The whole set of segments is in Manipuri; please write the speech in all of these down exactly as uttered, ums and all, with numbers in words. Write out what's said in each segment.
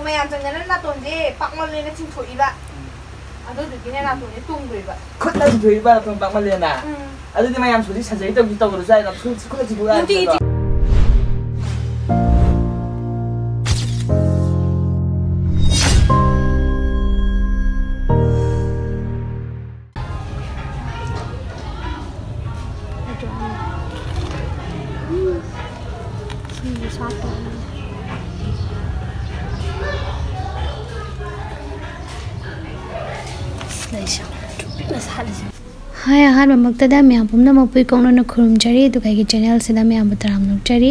ꯃꯌꯥꯝ ꯆꯪꯗꯅ ꯅꯥꯇꯣꯟꯁꯦ ꯄꯥꯛꯃꯜꯂꯦꯅ ꯆꯤꯡꯊꯣꯛꯏꯕ꯫ ꯑꯗꯨꯗꯨꯒꯤꯅꯦ ꯅꯥꯇꯣꯟꯁꯦ ꯇꯨꯝꯈ꯭ꯔꯤꯕ꯫ ꯈꯨꯠꯅ ꯆꯤꯡꯊꯣꯛꯏꯕ ꯅꯥꯇꯣꯟ ꯄꯥꯛꯃꯜꯂꯦꯅ? ꯎꯝ꯫ ꯑꯗꯨꯗꯤ ꯃꯌꯥꯝ ꯁꯨꯗꯤ ꯁꯔꯖꯔꯤ ꯇꯧꯁꯤ ꯇꯧꯔꯁꯨ ꯌꯥꯏꯅ꯫ ꯈꯨꯠ, ꯈꯨꯠꯅ ꯆꯤꯡꯊꯣꯛ ꯌꯥꯏ ꯅꯨꯡꯇꯤꯒꯤ ꯅꯠꯇ꯭ꯔꯣ? ꯍꯥꯏ, ꯑꯍꯥꯟꯕꯃꯛꯇꯗ ꯃꯌꯥꯝ ꯄꯨꯝꯅꯃꯛꯄꯨ ꯏꯀꯣꯛꯅꯅ ꯈꯨꯔꯨꯝꯖꯔꯤ, ꯑꯗꯨꯒ ꯑꯩꯒꯤ ꯆꯦꯅꯦꯜꯁꯤꯗ ꯃꯌꯥꯝꯕꯨ ꯇꯔꯥꯝꯅ ꯑꯣꯛꯆꯔꯤ꯫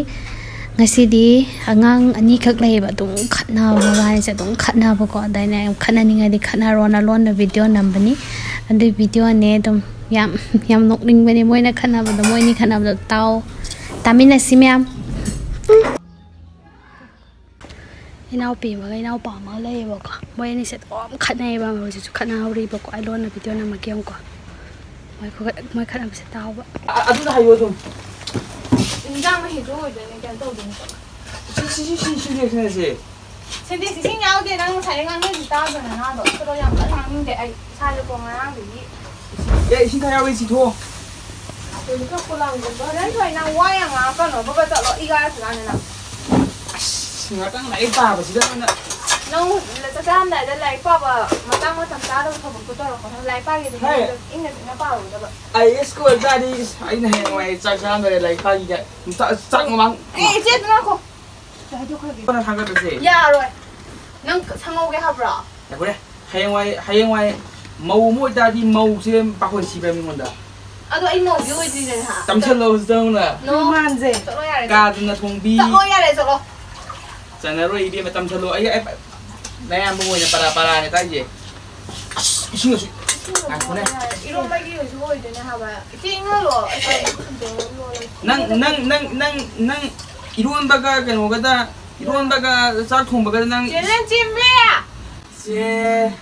ꯉꯁꯤꯗꯤ ꯑꯉꯥꯡ ꯑꯅꯤꯈꯛ ꯂꯩꯌꯦꯕ, ꯑꯗꯨꯝ ꯈꯠꯅꯕ, ꯃꯕꯥꯅꯤꯁꯦ ꯑꯗꯨꯝ ꯈꯠꯅꯕꯀꯣ꯫ ꯑꯗ ꯑꯩꯅ ꯌꯥꯝ ꯈꯠꯅꯅꯤꯡꯉꯗꯤ ꯈꯠꯅꯔꯣꯅ ꯂꯣꯟꯅ ꯚꯤꯗꯤꯑꯣ ꯅꯝꯕꯅꯤ꯫ ꯑꯗꯨꯏ ꯚꯤꯗꯤꯑꯣꯅꯦ꯫ ꯑꯗꯨꯝ ꯌꯥꯝ, ꯌꯥꯝ ꯅꯣꯛꯅꯤꯡꯕꯅꯦ ꯃꯣꯏꯅ ꯈꯠꯅꯕꯗꯣ, ꯃꯣꯏ ꯑꯅꯤ ꯈꯠꯅꯕꯗꯣ ꯇꯥꯎ, ꯇꯥꯃꯤꯟꯅꯁꯤ ꯃꯌꯥꯝ꯫ ꯏꯅꯥꯎꯄꯤ ꯑꯃꯒ ꯏꯅꯥꯎꯄꯥ ꯑꯃꯒ ꯂꯩꯌꯦꯕꯀꯣ꯫ ꯃꯣꯏ ꯑꯅꯤꯁꯦ ꯑꯗꯨꯝ ꯈꯠꯅꯩꯌꯦꯕ, ꯍꯧꯖꯤꯛꯁꯨ ꯈꯠꯅꯍꯧꯔꯤꯕꯀꯣ꯫ ꯑꯩ ꯂꯣꯟꯅ ꯚꯤꯗꯤꯑꯣ ꯅꯝꯃꯛꯀꯦ ꯌꯦꯡꯉꯨꯀꯣ꯫ ꯃꯣꯏ ꯈꯨꯒꯠ-, ꯃꯣꯏ ꯈꯠꯅꯕꯁꯦ ꯇꯥꯎꯕ꯫ ꯑ-, ꯑꯗꯨꯗ ꯍꯥꯏꯌꯣ ꯑꯗꯨꯝ꯫ ꯏꯟꯖꯥꯡ ꯃꯍꯤꯁꯨ ꯑꯣꯏꯗꯣꯏꯅꯦ, ꯀꯩꯅꯣ ꯇꯧꯗꯣꯏꯅꯦ꯫ ꯁꯤ, ꯁꯤ, ꯁꯤ, ꯁꯤ, ꯁꯤ, ꯁꯤ, ꯁꯤ, ꯁꯤ꯫ ꯁꯦꯟꯗꯦꯛꯁ ꯏꯁꯤꯡ ꯌꯥꯎꯗꯦ, ꯅꯪ ꯉꯁꯥꯏꯗꯩ ꯉꯥꯡꯅꯩꯁꯤ ꯇꯥꯗ꯭ꯔꯣ ꯅꯅꯥꯗꯣ? ꯆꯠꯂꯣ, ꯌꯥꯝ ꯀꯟꯅ ꯉꯥꯡꯅꯤꯡꯗꯦ ꯑꯩ, ꯏꯁꯥꯁꯦꯀꯣ ꯉꯔꯥꯡꯗꯒꯤ꯫ ꯑꯦ, ꯏꯁꯤꯡ ꯈꯔ ꯌꯥꯎꯋꯦ, ꯆꯤꯊꯣꯛꯑꯣ꯫ ꯀꯩꯅꯣ ꯈꯔ ꯄꯣꯂꯥꯡꯒꯨꯝꯕ꯫ ꯅꯪ ꯊꯣꯏ, ꯅꯪ ꯋꯥ ꯌꯥꯝ ꯉꯥꯡꯉꯛꯀꯅꯣ, ꯕꯕ ꯆꯠꯂꯣ, ꯏ ꯀꯥꯔꯛꯈꯤꯅꯤ ꯅꯪ꯫ ꯑꯁ, ꯉꯥꯛꯇꯪ ꯂꯥꯏꯔꯤꯛ ꯄꯥꯕꯁꯤꯗ ꯅꯪꯅ꯫ ꯅꯪ ꯆꯥꯛ ꯆꯥꯔꯝꯗꯥꯏꯗ ꯂꯥꯏꯔꯤꯛ ꯄꯥꯕ ꯃꯇꯥꯡ ꯃꯇꯝ ꯆꯥꯗꯕ ꯊꯕꯛꯇꯣ ꯇꯧꯔꯛꯀꯅꯣ, ꯂꯥꯏꯔꯤꯛ ꯄꯥꯒꯦꯗꯤ ꯍꯦ꯫ ꯏꯪꯅ ꯆꯤꯛꯅ ꯄꯥꯔꯣ, ꯕꯕ꯫ ꯑꯥꯏ ꯑꯦ ꯑꯦꯁꯀ ꯑꯣꯏꯕ ꯇꯥꯔꯗꯤ, ꯏꯁ, ꯑꯩꯅ ꯍꯌꯦꯡꯋꯥꯏ ꯆꯥꯛ ꯆꯥꯔꯝꯗꯥꯏꯗ ꯂꯥꯏꯔꯤꯛ ꯄꯥꯈꯤꯒꯦ꯫ ꯆꯥꯛ, ꯆꯥꯛ ꯃꯃꯥꯡ꯫ ꯑꯦ, ꯏꯆꯦ, ꯑꯗꯨ ꯉꯥꯏꯈꯣ꯫ ꯀꯩ ꯍꯥꯏꯗꯣꯛꯈ꯭ꯔꯒꯦ? ꯀꯣꯟꯅ ꯊꯥꯡꯒꯠꯂꯁꯦ꯫ ꯌꯥꯔꯣꯏ꯫ ꯅꯪ ꯁꯪꯍꯧꯒꯦ ꯍꯥꯏꯕ꯭ꯔꯣ? ꯉꯥꯏꯈꯣꯅꯦ꯫ ꯍꯌꯦꯡꯋꯥꯏ, ꯍꯌꯦꯡꯋꯥꯏ ꯃꯧ ꯑꯃ ꯑꯣꯏꯇꯥꯔꯗꯤ ꯃꯧꯁꯦ ꯄꯥꯈꯣꯟ ꯁꯤꯕ ꯃꯤꯉꯣꯟꯗ꯫ ꯑꯗꯣ ꯑꯩ ꯃꯧꯗꯤ ꯑꯣꯏꯗ꯭ꯔꯤꯗꯅ꯫ ꯇꯝꯁꯜꯂꯣ ꯍꯧꯖꯤꯛꯇꯧꯅ꯫ ꯅꯣ꯫ ꯏꯃꯥꯟꯁꯦ꯫ ꯆꯠꯂꯣ ꯌꯥꯔꯦ꯫ ꯀꯥꯗꯅ ꯊꯣꯡꯕꯤ꯫ ꯆꯠꯂꯣ ꯌꯥꯔꯦ, ꯆꯠꯂꯣ꯫ ꯆꯥꯟꯅꯔꯣꯏ ꯏꯕꯦꯝꯃ, ꯇꯝꯁꯜꯂꯣ꯫ ꯑꯩ, ꯑꯩ, ꯅꯌꯥꯝꯕ ꯑꯣꯏꯅ ꯄꯔꯥ ꯄꯔꯥꯅꯦ ꯇꯥꯛꯏꯁꯦ꯫ ꯑꯁ, ꯏꯁꯤꯡ ꯑꯁꯤ-, ꯉꯥꯏꯈꯣꯅꯦ꯫ ꯏꯔꯣꯝꯕꯒꯤ ꯑꯣꯏꯁꯨ ꯑꯣꯏꯗꯣꯏꯅꯦ ꯍꯥꯏꯕ꯫ ꯏꯆꯦ, ꯏꯪꯍꯜꯂꯣ꯫ ꯑꯩ ꯀꯩꯅꯣ ꯈꯪꯗꯦ, ꯂꯣꯜꯂꯦ꯫ ꯅꯪ, ꯅꯪ, ꯅꯪ, ꯅꯪ, ꯅꯪ ꯏꯔꯣꯟꯕꯒ ꯀꯩꯅꯣꯒꯗ, ꯏꯔꯣꯟꯕꯒ ꯆꯥꯛ ꯊꯣꯡꯕꯒꯗ ꯅꯪ ꯆꯦ ꯂꯟꯆꯦꯟꯕꯤ! ꯆꯦ꯫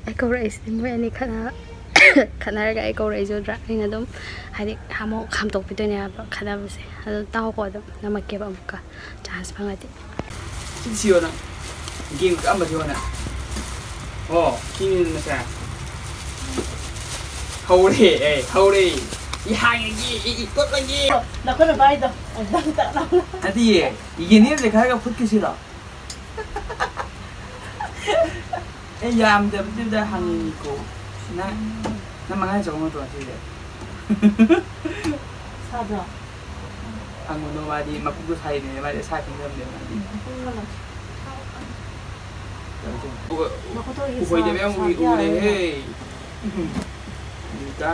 ꯑꯩ ꯀꯧꯔꯛꯏꯁꯤꯗꯤ ꯃꯣꯏ ꯑꯅꯤ ꯈꯠꯅ-, ꯈꯠꯅꯔꯒ ꯑꯩ ꯀꯧꯔꯛꯏꯁꯦ ꯎꯗ꯭ꯔꯥ? ꯑꯩꯅ ꯑꯗꯨꯝ, ꯍꯥꯏꯗꯤ, ꯑꯃꯨꯛ ꯈꯥꯝꯗꯣꯛꯄꯤꯗꯣꯏꯅꯦ ꯍꯥꯏꯕ ꯈꯠꯅꯕꯁꯦ꯫ ꯑꯗꯨꯝ ꯇꯥꯎꯀꯣ, ꯑꯗꯨꯝ ꯅꯝꯃꯛꯀꯦꯕ ꯑꯃꯨꯛꯀ, ꯆꯥꯟꯁ ꯐꯪꯉꯗꯤ꯫ ꯁꯤꯌꯣꯅ꯫ ꯒꯦꯝ ꯀꯛꯑꯝꯕ ꯊꯤꯌꯣꯅ꯫ ꯑꯣ, ꯁꯤꯅꯤꯗꯅ ꯁꯦ꯫ ꯍꯧꯔꯦ, ꯑꯦ, ꯍꯧꯔꯦ꯫ E ꯍꯥꯡꯉꯒꯦ, E, E ꯀꯣꯠꯂꯒꯦ꯫ ꯅꯈꯨꯠꯅ ꯄꯥꯏꯗꯣ꯫ ꯑꯝꯇꯪ ꯇꯠꯂꯣ꯫ ꯅꯠꯇꯤꯌꯦ, ꯌꯦꯟꯗꯦꯝꯁꯦ ꯈꯔꯒ ꯐꯨꯠꯈꯤꯁꯤꯔꯣ? ꯑꯦ, ꯌꯥꯝꯗꯕꯗꯨꯗ ꯍꯪꯉꯤꯀꯣ꯫ ꯅꯪ, ꯅꯪ ꯃꯉꯥ ꯆꯪꯉꯛꯇ꯭ꯔꯣ ꯉꯁꯤꯁꯦ? ꯁꯥꯗ꯭ꯔꯣ? ꯍꯪꯉꯨꯅꯨ, ꯃꯥꯗꯤ ꯃꯀꯨꯞꯇꯣ ꯁꯥꯏꯕꯅꯤꯅ ꯃꯥꯗꯤ ꯁꯥ ꯈꯪꯗꯕꯅꯦ ꯃꯥꯗꯤ꯫ ꯎꯝ, ꯍꯪꯉꯣ꯫ ꯎꯍꯣꯏꯗꯕ ꯌꯥꯝ ꯎꯏ-, ꯎꯔꯦꯍꯦ꯫ ꯎꯝ꯫ ꯎꯏꯗ꯫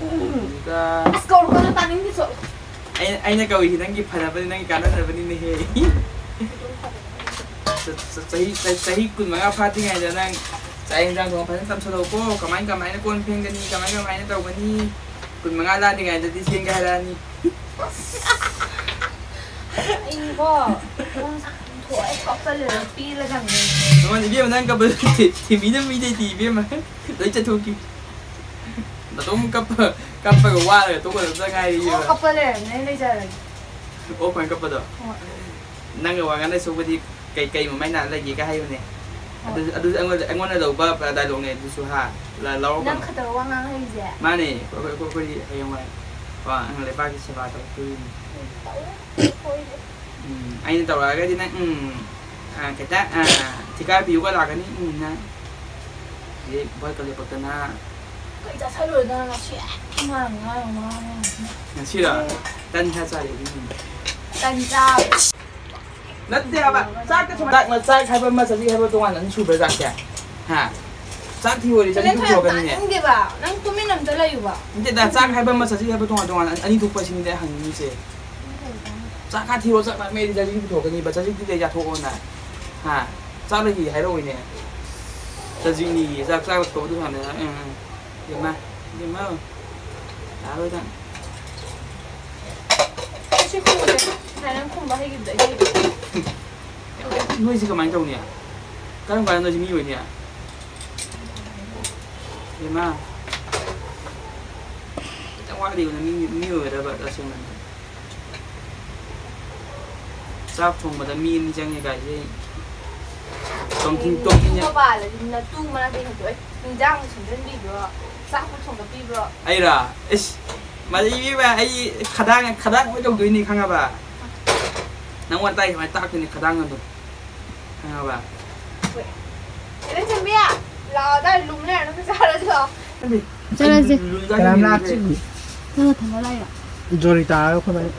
ꯎꯏꯗ꯫ ꯑꯁ, ꯀꯧꯔꯛꯀꯅꯨ, ꯇꯥꯅꯤꯡꯗꯦ, ꯆꯠꯂꯣ꯫ ꯑꯩꯅ, ꯑꯩꯅ ꯀꯧꯏꯁꯤ ꯅꯪꯒꯤ ꯐꯅꯕꯅꯤ, ꯅꯪꯒꯤ ꯀꯥꯟꯅꯅꯕꯅꯤꯅꯦꯍꯦ꯫ ꯆ-, ꯆ-, ꯆꯍꯤ, ꯆ-, ꯆꯍꯤ ꯀꯨꯟꯃꯉꯥ ꯐꯥꯗ꯭ꯔꯤꯉꯩꯗ ꯅꯪ ꯆꯥꯛ ꯌꯦꯟꯁꯥꯡ ꯊꯣꯡꯕ ꯐꯖꯅ ꯇꯝꯁꯜꯂꯛꯑꯣꯀꯣ꯫ ꯀꯃꯥꯏ ꯀꯃꯥꯏꯅ ꯀꯣꯟ ꯐꯦꯡꯒꯅꯤ, ꯀꯃꯥꯏ ꯀꯃꯥꯏꯅ ꯇꯧꯒꯅꯤ꯫ ꯀꯨꯟꯃꯉꯥ ꯂꯥꯟꯗ꯭ꯔꯤꯉꯩꯗꯗꯤ ꯆꯦꯟꯒꯦ ꯍꯥꯏꯔꯛꯑꯅꯤ꯫ ꯑꯩꯀꯣ, ꯅꯪ ꯊꯣꯛꯑꯦ ꯀꯞꯆꯜꯂꯦ, ꯅꯪ ꯄꯦꯜꯂꯗꯝꯅꯦ꯫ ꯅꯉꯣꯟꯗ ꯏꯕꯦꯝꯃ, ꯅꯪ ꯀꯞꯄ ꯊꯦꯝꯕꯤꯅꯕ ꯃꯤ ꯂꯩꯇꯦ ꯏꯕꯦꯝꯃ꯫ ꯂꯣꯏ ꯆꯠꯊꯣꯛꯈꯤ꯫ ꯅꯇꯣꯝ ꯀꯞꯄ, ꯀꯞꯄꯒ ꯋꯥꯔꯒ ꯇꯣꯛꯀꯗꯕꯇ ꯉꯥꯏꯔꯦ ꯑꯣ, ꯏꯕꯦꯝꯃ꯫ ꯀꯞꯄ ꯂꯩꯔꯝꯅꯦ, ꯑꯩ ꯂꯩꯖꯔꯒꯦ꯫ ꯑꯣ, ꯀꯃꯥꯏꯅ ꯀꯞꯄꯗꯣ? ꯍꯣꯏ꯫ ꯅꯪꯒ ꯋꯥ ꯉꯥꯡꯅ ꯁꯣꯛꯄꯗꯤ ꯀꯩ, ꯀꯩ ꯃꯃꯥꯏ ꯅꯥ ꯂꯩꯒꯦꯒ ꯍꯥꯏꯌꯨꯅꯦ꯫ ꯑꯗꯨ, ꯍꯣꯏ꯫ ꯑꯗꯨ ꯑꯩꯉꯣꯟꯗ, ꯑꯩꯉꯣꯟꯗ ꯂꯧꯕ ꯄ-, ꯗꯥꯏꯂꯣꯛꯅꯦ ꯑꯗꯨꯁꯨ, ꯍꯥ? ꯂ-, ꯂꯧꯔꯛꯀꯅꯨ꯫ ꯅꯪ ꯈꯛꯇꯔꯣ ꯋꯥ ꯉꯥꯡ ꯍꯩꯁꯦ? ꯃꯥꯅꯦ, ꯑꯩꯈꯣꯏ, ꯑꯩꯈꯣꯏ, ꯑꯩꯈꯣꯏꯗꯤ ꯍꯌꯦꯡꯋꯥꯏ ꯀꯣ, ꯅꯪ ꯂꯩꯕꯥꯛꯀꯤ ꯁꯦꯕꯥ ꯇꯧꯔꯛꯇꯣꯔꯤꯅꯤ꯫ ꯎꯝ, ꯇꯧꯔꯦ, ꯑꯩꯈꯣꯏꯗꯤ꯫ ꯎꯝ, ꯑꯩꯅ ꯇꯧꯔꯛꯑꯒꯗꯤ ꯅꯪ, ꯎꯝ, ꯑ, ꯈꯤꯇ, ꯑ, ꯊꯤꯀꯥ ꯄꯤꯌꯨꯒ ꯂꯥꯛꯀꯅꯤ, ꯎꯝ, ꯅꯪ꯫ ꯑꯗꯩ ꯚꯣꯠꯀ ꯂꯦꯞꯄꯛꯇꯅ꯫ ꯀꯩ ꯆꯥꯁꯜꯂꯨꯔꯗꯅ ꯉꯁꯤ ꯍꯦꯛꯇ ꯉꯥꯡ, ꯉꯥꯡ, ꯉꯥꯡ, ꯉꯥꯡ꯫ ꯉꯁꯤꯔꯣ? ꯎꯝ꯫ ꯇꯟ ꯈꯔ ꯆꯥꯔꯦ, ꯑꯗꯨꯏꯅꯦ꯫ ꯇꯟ ꯆꯥꯕ꯫ ꯅꯠꯇꯦ ꯍꯥꯏꯕ, ꯆꯥꯛꯀ ꯁꯨꯝ-, ꯆꯥꯛꯅ ꯆꯥꯛ ꯍꯥꯏꯕ ꯑꯃ, ꯆꯖꯤꯛ ꯍꯥꯏꯕ ꯇꯣꯉꯥꯟꯅ ꯑꯅꯤ ꯁꯨꯕ꯭ꯔꯥ ꯆꯥꯛꯁꯦ? ꯍꯥ? ꯆꯥꯛ ꯊꯤꯑꯣꯔꯤ, ꯆꯖꯤꯛ ꯅꯪ ꯈꯔ ꯄꯨꯊꯣꯛꯀꯅꯤꯅꯦ꯫ ꯇꯥꯅꯤꯡꯗꯦꯕ꯫ ꯅꯪ ꯇꯨꯃꯤꯟ ꯑꯝꯇ ꯂꯩꯌꯨꯕ꯫ ꯅꯠꯇꯦꯗ, ꯆꯥꯛ ꯍꯥꯏꯕ ꯑꯃ, ꯆꯖꯤꯛ ꯍꯥꯏꯕ ꯇꯣꯉꯥꯟ ꯇꯣꯉꯥꯟꯅ ꯑꯅꯤ ꯊꯣꯛꯄ ꯁꯤꯅꯤꯗ ꯑꯩ ꯍꯪꯅꯤꯡꯉꯤꯁꯦ꯫ ꯆꯥꯛ ꯈꯔ ꯊꯤꯔꯣ, ꯆꯥꯛ ꯂꯥꯝꯃꯦꯗꯤ ꯆꯖꯤꯛ ꯄꯨꯊꯣꯛꯀꯅꯤꯕ, ꯆꯖꯤꯛꯇꯨꯗꯤ ꯑꯩ ꯆꯥꯊꯣꯛꯑꯣꯅ꯫ ꯍꯥ? ꯆꯥꯛ ꯂꯩꯇꯦ ꯍꯥꯏꯔꯛꯑꯣꯏꯅꯦ꯫ ꯆꯖꯤꯛꯅꯤꯌꯦ, ꯆꯥꯛ ꯆꯥꯕ ꯊꯣꯛꯄꯗꯨ ꯍꯥꯟꯅ, ꯑ, ꯑ, ꯏꯃꯥ, ꯏꯃꯥ, ꯌꯥꯔꯣꯏꯗ꯫ ꯑꯁꯤ ꯈꯨꯝꯕꯁꯦ, ꯉꯁꯥꯏ ꯅꯪ ꯈꯨꯝꯕ ꯍꯩꯈꯤꯕꯗꯣ ꯑꯩ ꯍꯩꯈꯤꯕꯗꯣ꯫ ꯅꯣꯏꯁꯤ ꯀꯃꯥꯏꯅ ꯇꯧꯅꯤ? ꯀꯔꯝ ꯀꯥꯟꯗ ꯅꯣꯏꯁꯤ ꯃꯤ ꯑꯣꯏꯅꯤ? ꯏꯃꯥ, ꯈꯤꯇꯪ ꯋꯥꯠꯂꯤꯕꯅ ꯃꯤ, ꯃꯤ ꯑꯣꯏꯒꯗꯕ ꯇꯁꯦꯡꯅ꯫ ꯆꯥꯛ ꯊꯣꯡꯕꯗ ꯃꯤ ꯑꯅꯤ ꯆꯪꯉꯦ ꯀꯥꯏꯁꯦ꯫ ꯇꯣꯝꯊꯤꯟ, ꯇꯣꯝꯊꯤꯟ ꯌꯥ- ꯃꯄꯥꯜꯗꯗꯤ ꯅꯇꯨ ꯃꯅꯥꯛꯇꯩ ꯍꯦꯟꯗꯣꯛꯑꯦ꯫ ꯍꯤꯟꯖꯥꯡ ꯁꯦꯝꯖꯟꯕꯤꯕ꯭ꯔꯣ? ꯆꯥꯛꯄꯨ ꯊꯣꯡꯒꯠꯄꯤꯕ꯭ꯔꯣ? ꯑꯩꯔꯥ? ꯏꯁ, ꯃꯗꯨ ꯏꯕꯦꯝꯃ, ꯑꯩ ꯈꯗꯥꯡ, ꯈꯗꯥꯡ ꯂꯣꯏ ꯇꯧꯗꯣꯏꯅꯤ, ꯈꯪꯉꯕ? ꯅꯪꯉꯣꯟꯗ ꯇꯥꯏ ꯀꯃꯥꯏꯅ ꯇꯥꯛꯇꯣꯏꯅꯤ ꯈꯗꯥꯡ ꯑꯗꯣ? ꯈꯪꯉꯕ? ꯍꯣꯏ꯫ ꯆꯦ ꯂꯟꯆꯟꯕꯤ, ꯂꯥꯛꯑꯣ, ꯑꯗꯥꯏ ꯂꯨꯝ ꯂꯩꯔꯅꯨ, ꯆꯥꯔꯁꯤ ꯂꯥꯎ꯫ ꯅꯠꯇꯦ꯫ ꯆꯠꯂꯁꯦ꯫ ꯂꯨꯏ ꯀꯥꯏ ꯀꯅꯥꯝ ꯌꯦꯡꯉꯨꯁꯦ? ꯂꯥꯛꯇ꯭ꯔꯤ꯫ ꯅꯪꯅ ꯊꯝꯃ ꯂꯥꯛꯏꯔꯣ? ꯖꯣꯔꯤ ꯇꯥꯔꯒ ꯑꯩꯈꯣꯏ ꯕꯥꯅꯤ꯫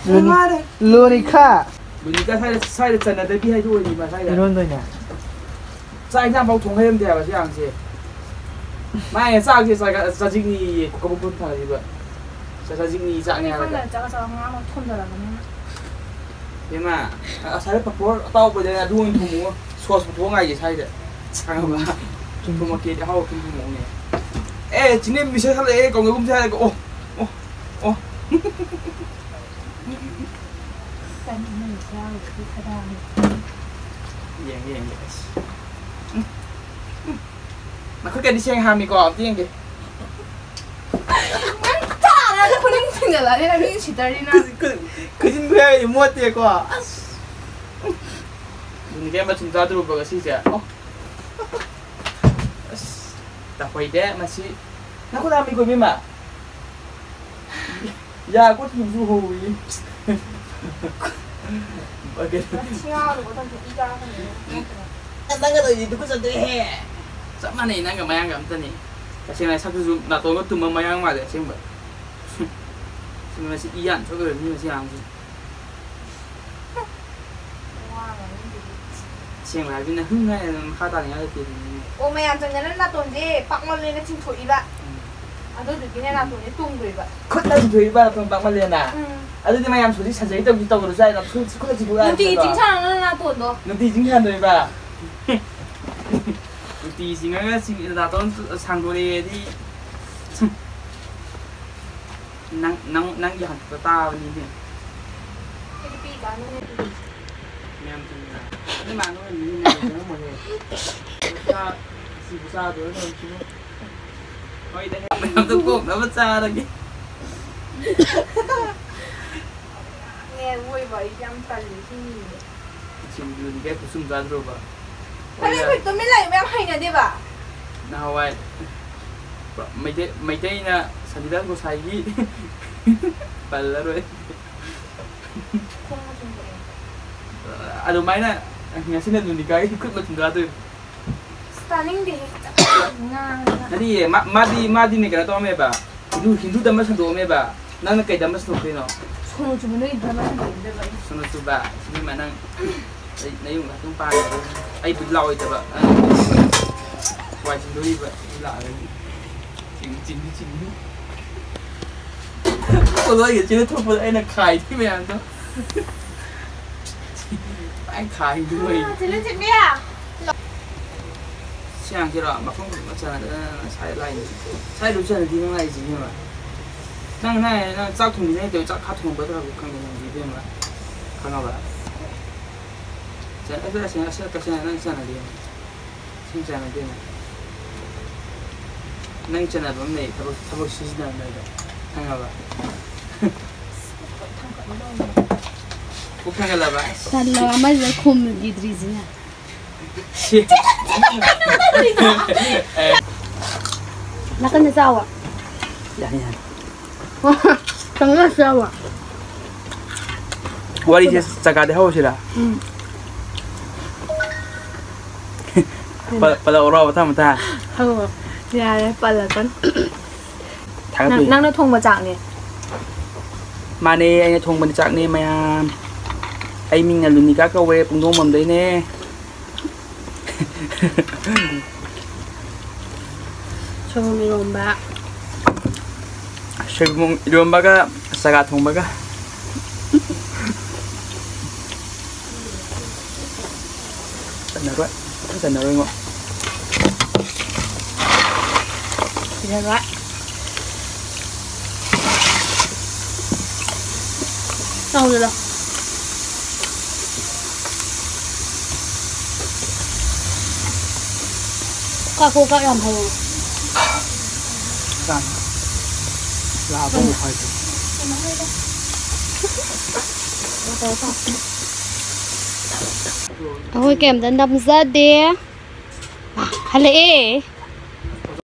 ꯂꯣꯅꯤ-, ꯃꯥꯅꯦ꯫ ꯂꯣꯅꯤꯈꯥ꯫ ꯂꯣꯅꯤꯀꯥ ꯁ꯭ꯋꯥꯏꯗ, ꯁ꯭ꯋꯥꯏꯗ ꯆꯠꯅꯗꯕꯤ ꯍꯥꯏꯗꯣ ꯑꯣꯏꯅꯤ ꯃꯥ ꯁ꯭ꯋꯥꯏꯗ꯫ ꯏꯔꯣꯟꯗꯣꯏꯅꯦ꯫ ꯆꯥꯛ ꯏꯟꯖꯥꯡ ꯐꯥꯎ ꯊꯣꯡ ꯍꯩꯔꯝꯗꯦ ꯍꯥꯏꯕ ꯁꯤ ꯑꯉꯥꯡꯁꯦ꯫ ꯃꯥꯅ ꯆꯥꯛꯁꯦ ꯆꯥ-, ꯆꯥꯖꯤꯛꯅꯤꯌꯦ ꯀꯕꯣꯛ ꯊꯣꯟ ꯊꯥꯔꯛꯏꯕ꯫ ꯆꯥ-, ꯆꯥꯖꯤꯛꯅꯤ ꯆꯥꯛꯅꯤ ꯑꯩꯈꯣꯏꯅ ꯍꯥꯏꯔꯒ꯫ ꯆꯥꯛ ꯆꯥꯕ ꯉꯥ ꯑꯃ ꯊꯣꯡꯖꯜꯂꯕꯅꯤꯅ꯫ ꯏꯃꯥ, ꯉꯁꯥꯏ ꯄꯥꯐꯣꯔ ꯑꯇꯥꯎꯕꯗ ꯑꯗꯨ ꯑꯣꯏꯅ ꯊꯣꯡꯉꯣ꯫ ꯁꯣꯁ ꯄꯨꯊꯣꯛꯑ ꯉꯥꯏꯒꯦ ꯁ꯭ꯋꯥꯏꯗ꯫ ꯈꯪꯉꯕ? ꯎꯝ꯫ ꯊꯨꯝꯃꯛꯀꯦꯗꯤ ꯑꯍꯥꯎꯕ ꯊꯨꯝ ꯊꯣꯡꯉꯛꯎꯅꯦ꯫ ꯑꯦ, ꯆꯤꯅꯦ ꯃꯤꯁꯦ ꯍꯜꯂꯛꯑꯦ, ꯀꯧꯅꯒꯨꯝꯁꯦ ꯍꯥꯏꯔꯒ꯫ ꯑꯣ, ꯑꯣ, ꯑꯣ꯫ ꯇꯟ ꯑꯃꯅꯤ ꯆꯥꯔꯨꯕꯒꯤ ꯈꯗꯥꯡꯗꯣ꯫ ꯌꯦꯡꯒꯦ, ꯌꯦꯡꯒꯦ꯫ ꯑꯁ꯫ ꯎꯝ, ꯎꯝ꯫ ꯅꯈꯨꯠꯀꯗꯤ ꯁꯦꯡ ꯍꯥꯝꯃꯤꯀꯣ, ꯑꯝꯇ ꯌꯦꯡꯒꯦ꯫ ꯅꯪ ꯇꯥꯔꯒ ꯈꯨꯅꯤꯡ ꯊꯤꯡꯖꯜꯂꯛꯑꯅꯤ, ꯅꯪ ꯃꯤ ꯁꯤꯠꯇꯔꯅꯤꯅ꯫ ꯈꯨ-, ꯈꯨ-, ꯈꯨꯖꯤꯟ ꯈꯨꯌꯥꯏ ꯃꯣꯠꯇꯦꯀꯣ꯫ ꯑꯁ꯫ ꯑꯗꯨꯅꯤ ꯀꯩꯝ ꯃꯆꯤꯟ ꯆꯥꯗ꯭ꯔꯨꯕ ꯉꯁꯤꯁꯦ꯫ ꯑꯣ꯫ ꯑꯁ, ꯇꯧꯍꯩꯗꯦ ꯃꯁꯤ꯫ ꯅꯈꯨꯠ ꯍꯥꯝꯃꯤꯀꯣ, ꯏꯕꯦꯝꯃ꯫ ꯌꯥ ꯀꯣꯠꯈꯤꯕꯁꯨ ꯍꯧꯏ꯫ ꯕꯛꯀꯦꯠ꯫ ꯃꯊꯤ ꯉꯥꯡꯒꯅꯨꯀꯣ, ꯇꯝꯊꯣꯛ ꯏ ꯀꯥꯔꯛꯀꯅꯤ꯫ ꯅꯪꯒ ꯇꯧꯔꯤꯗꯤ ꯇꯨꯀꯠꯆꯗ꯭ꯔꯦꯍꯦ꯫ ꯆꯞ ꯃꯥꯟꯅꯩ, ꯅꯪꯒ ꯃꯌꯥꯡꯒ ꯑꯝꯇꯅꯤ꯫ ꯇꯁꯦꯡꯅ ꯁꯛꯇꯨꯁꯨ ꯅꯥꯇꯣꯟꯒ ꯇꯨꯝꯕ ꯃꯌꯥꯡ ꯃꯥꯜꯂꯦ ꯑꯁꯦꯡꯕ꯫ ꯁꯤ ꯃꯁꯤ ꯏ ꯌꯥꯝ ꯊꯣꯛꯂꯣꯏꯔꯝꯅꯤ ꯃꯁꯤ ꯑꯉꯥꯡꯁꯤ꯫ ꯑꯁꯦꯡꯕ ꯍꯥꯏꯕꯅꯤꯅ ꯍꯨꯝ ꯍꯥꯏ ꯑꯗꯨꯝ ꯃꯈꯥ ꯇꯥꯅꯤꯡꯉꯥꯏ ꯂꯩꯇꯦ ꯑꯗꯨꯅꯤꯅꯦ꯫ ꯑꯣ, ꯃꯌꯥꯝ ꯆꯪꯗꯅ ꯅꯥꯇꯣꯟꯁꯦ ꯄꯥꯛꯃꯜꯂꯦꯅ ꯆꯤꯡꯊꯣꯛꯏꯕ꯫ ꯎꯝ꯫ ꯑꯗꯨꯗꯨꯒꯤꯅꯦ ꯅꯥꯇꯣꯟꯁꯦ ꯇꯨꯝꯈ꯭ꯔꯤꯕ꯫ ꯈꯨꯠꯅ ꯆꯤꯡꯊꯣꯛꯏꯕ ꯅꯥꯇꯣꯟ ꯄꯥꯛꯃꯜꯂꯦꯅ꯫ ꯎꯝ꯫ ꯑꯗꯨꯗꯤ ꯃꯌꯥꯝ ꯁꯣꯔꯤ ꯁꯔꯖꯔꯤ ꯇꯧꯁꯤ ꯇꯧꯔꯁꯨ ꯌꯥꯏꯅ ꯈꯨꯠ, ꯈꯨꯠꯅ ꯆꯤꯡꯊꯣꯛ ꯌꯥꯗ꯭ꯔꯣ? ꯅꯨꯡꯇꯤꯒꯤ ꯆꯤꯡꯁꯥꯟꯅꯅ ꯅꯥꯇꯣꯟꯗꯣ꯫ ꯅꯨꯡꯇꯤꯒꯤ ꯆꯤꯡꯁꯥꯟꯗꯣꯏꯕ꯫ ꯅꯨꯡꯇꯤꯒꯤ ꯆꯤꯡꯉꯒ ꯆꯤꯡ-, ꯅꯥꯇꯣꯟ ꯁꯥꯡꯗꯣꯔꯛꯑꯦꯗꯤ꯫ ꯅꯪ, ꯅꯪ, ꯅꯪꯒꯤ ꯍꯥꯛꯇꯛꯇ ꯇꯥꯕꯅꯤꯅꯦ꯫ ꯑꯩꯗꯤ ꯄꯤꯛꯏꯀꯥꯟꯗꯅꯦ ꯑꯗꯨꯗꯤ꯫ ꯃꯌꯥꯝ ꯆꯪꯉꯤꯔꯣ? ꯅꯣꯏ ꯃꯥ ꯅꯣꯏ ꯃꯤ ꯃꯌꯥꯝ ꯆꯪꯉꯝꯃꯣꯏꯍꯦ꯫ ꯆꯥ-, ꯁꯤꯕꯨ ꯆꯥꯗꯣꯏꯔꯣ ꯇꯧꯔꯤꯁꯤꯕꯨ? ꯍꯣꯏꯗ, ꯃꯌꯥꯝꯗꯣ ꯀꯣꯛꯅꯕ ꯆꯥꯔꯒꯦ꯫ ꯑꯣꯏꯕ ꯑꯩꯗꯤ ꯌꯥꯝ ꯇꯜꯂꯤ ꯁꯤ ꯃꯤꯁꯦ꯫ ꯁꯤꯡꯖꯨꯗꯤ ꯀꯩ ꯈꯨꯠꯁꯨꯝ ꯆꯥꯗ꯭ꯔꯣꯕ? ꯀꯔꯤ ꯑꯩꯈꯣꯏ ꯇꯨꯃꯤꯟ ꯂꯩꯕ ꯌꯥꯝ ꯍꯩꯅꯗꯦꯕ꯫ ꯅꯍꯥꯟꯋꯥꯏ ꯃꯩꯇꯩ, ꯃꯩꯇꯩꯅ ꯁꯟꯗꯤꯗꯥꯁ ꯒꯣꯁꯥꯏꯒꯤ ꯄꯜꯂꯔꯣꯏ꯫ ꯈꯣꯡ ꯃꯆꯨꯝ ꯊꯣꯛꯑꯦ꯫ ꯑꯗꯨꯃꯥꯏꯅ ꯉꯁꯤꯅ ꯂꯨꯅꯤꯀꯥꯒꯤ ꯈꯨꯠ ꯃꯆꯨꯝ ꯆꯥꯗꯣꯏꯕ꯫ ꯑꯁ, ꯇꯥꯅꯤꯡꯗꯦꯍꯦ꯫ ꯉꯥꯡꯉꯒ꯫ ꯅꯠꯇꯤꯌꯦ, ꯃꯥ-, ꯃꯥꯗꯤ, ꯃꯥꯗꯤꯅꯦ ꯀꯩꯅꯣ ꯇꯧꯔꯝꯃꯦꯕ꯫ ꯍꯤꯟꯗꯨ, ꯍꯤꯟꯗꯨ ꯙꯔꯃ ꯁꯟꯗꯣꯛꯑꯝꯃꯦꯕ꯫ ꯅꯪꯅ ꯀꯩ ꯙꯔꯃ ꯁꯟꯗꯣꯛꯇꯣꯏꯅꯣ? ꯁꯣꯅꯣ ꯆꯨꯕ ꯅꯣꯏ ꯙꯔꯃ ꯁꯟꯗꯣꯛꯅꯤꯡꯗꯕ ꯑꯩ꯫ ꯁꯣꯅꯣ ꯆꯨꯕ, ꯏꯕꯦꯝꯃ ꯅꯪ, ꯑꯩ ꯅꯌꯨꯝ ꯉꯥꯛꯇꯪ ꯄꯥꯟꯒꯦ꯫ ꯑꯩꯕꯨꯗꯤ ꯂꯥꯛꯑꯣꯏꯗꯕ꯫ ꯅꯪ ꯋꯥꯏ ꯆꯤꯟꯗꯣꯔꯤꯕ, ꯑꯩ ꯂꯥꯛꯑꯒꯗꯤ꯫ ꯆꯤꯡ-, ꯆꯤꯡꯗꯤ ꯆꯤꯡꯅꯤ꯫ ꯄꯣꯂꯣꯏꯒ ꯆꯦꯜꯂ ꯊꯣꯛꯄꯗ ꯑꯩꯅ ꯈꯥꯏꯗꯣꯏ ꯃꯌꯥꯝꯗꯣ꯫ ꯑꯩ ꯈꯥꯏꯗꯣꯏ꯫ ꯆꯤꯜꯂꯨ ꯆꯤꯟꯕꯤꯌꯥ꯫ ꯁꯤ ꯍꯥꯡꯁꯤꯔꯣ? ꯃꯐꯝ ꯈꯨꯗꯤꯡꯃꯛ ꯆꯟꯅꯗꯅ ꯉꯁꯥꯏ ꯂꯥꯛꯏꯅꯤ꯫ ꯉꯁꯥꯏ ꯂꯣꯏ ꯆꯟꯅꯗꯤ ꯅꯪ ꯂꯥꯛꯏꯁꯤ ꯏꯕꯦꯝꯃ꯫ ꯅꯪ, ꯅꯪ, ꯅꯪ ꯆꯥꯛ ꯊꯣꯡꯕꯤꯅꯦ ꯇꯧꯔꯤ, ꯆꯥꯛ ꯈꯥ ꯊꯣꯡꯕ ꯇꯧꯔꯕ ꯈꯪꯗꯦ ꯅꯪꯗꯤ ꯏꯕꯦꯝꯃ꯫ ꯈꯪꯉꯕ? ꯆꯟ-, ꯑꯁ, ꯑꯁ, ꯑꯁ, ꯑꯁ, ꯅꯪ ꯆꯟꯅꯗꯦ꯫ ꯁꯨꯝ ꯆꯥꯟꯅꯗꯦꯅ꯫ ꯅꯪ ꯆꯥꯟꯅꯕ ꯑꯃ ꯂꯩ, ꯊꯕꯛ, ꯊꯕꯛ ꯁꯤꯖꯤꯟꯅꯕ ꯂꯩꯕ꯫ ꯈꯪꯉꯕ? ꯄꯨꯛ ꯊꯥꯡꯒꯠꯂꯕ? ꯇꯜꯂꯕ ꯑꯃꯁꯤꯅ ꯈꯨꯝꯈꯤꯗ꯭ꯔꯤꯁꯤꯅ꯫ ꯁꯤ꯫ ꯅꯥꯀꯟꯗ ꯆꯥꯎꯋꯣ꯫ ꯌꯥꯅꯤ, ꯌꯥꯅꯤ꯫ ꯀꯪꯉ ꯆꯥꯎꯋꯣ꯫ ꯋꯥꯔꯤꯁꯦ ꯆꯀꯥꯗꯩ ꯍꯧꯔꯁꯤꯔꯥ? ꯎꯝ꯫ ꯄꯜ-, ꯄꯜꯂꯛꯎꯔꯣ, ꯃꯊꯪ ꯃꯊꯪ? ꯍꯪꯉꯣ꯫ ꯌꯥꯔꯦ, ꯄꯜꯂꯛꯀꯅꯨ꯫ ꯊꯥꯒꯠꯄꯤꯌꯨ꯫ ꯅꯪ-, ꯅꯪꯅ ꯊꯣꯡꯕ ꯆꯥꯛꯅꯦ꯫ ꯃꯥꯅꯦ, ꯑꯩꯅ ꯊꯣꯡꯕꯅꯤ ꯆꯥꯛꯅꯦ ꯃꯌꯥꯝ꯫ ꯑꯩ ꯃꯤꯡꯅ ꯂꯨꯅꯤꯀꯥ ꯀꯧꯋꯦ, ꯄꯨꯡꯗꯣꯡꯕꯝꯗꯩꯅꯦ꯫ ꯁꯣꯏꯕꯨꯝ ꯏꯔꯣꯝꯕ꯫ ꯁꯣꯏꯕꯨꯝ ꯏꯔꯣꯝꯕꯒ ꯆꯒꯥ ꯊꯣꯡꯕꯒ꯫ ꯆꯠꯅꯔꯣꯏ꯫ ꯑꯝꯇ ꯆꯠꯅꯔꯣꯏꯉꯣ꯫ ꯁꯤꯗ ꯂꯣꯏ꯫ ꯇꯧꯔꯤꯔꯣ? ꯀꯥ ꯀꯣꯛ ꯀꯥ ꯌꯥꯝ ꯍꯧꯔꯦ꯫ ꯆꯥꯅꯤ꯫ ꯂꯥꯕ ꯑꯃꯨꯛ ꯐꯥꯏꯗꯦ꯫ ꯀꯩꯅꯣ ꯍꯥꯏꯗ꯫ ꯑꯩꯈꯣꯏ ꯀꯩꯝꯇ ꯅꯝꯖꯗꯦ꯫ ꯍꯜꯂꯛꯑꯦ꯫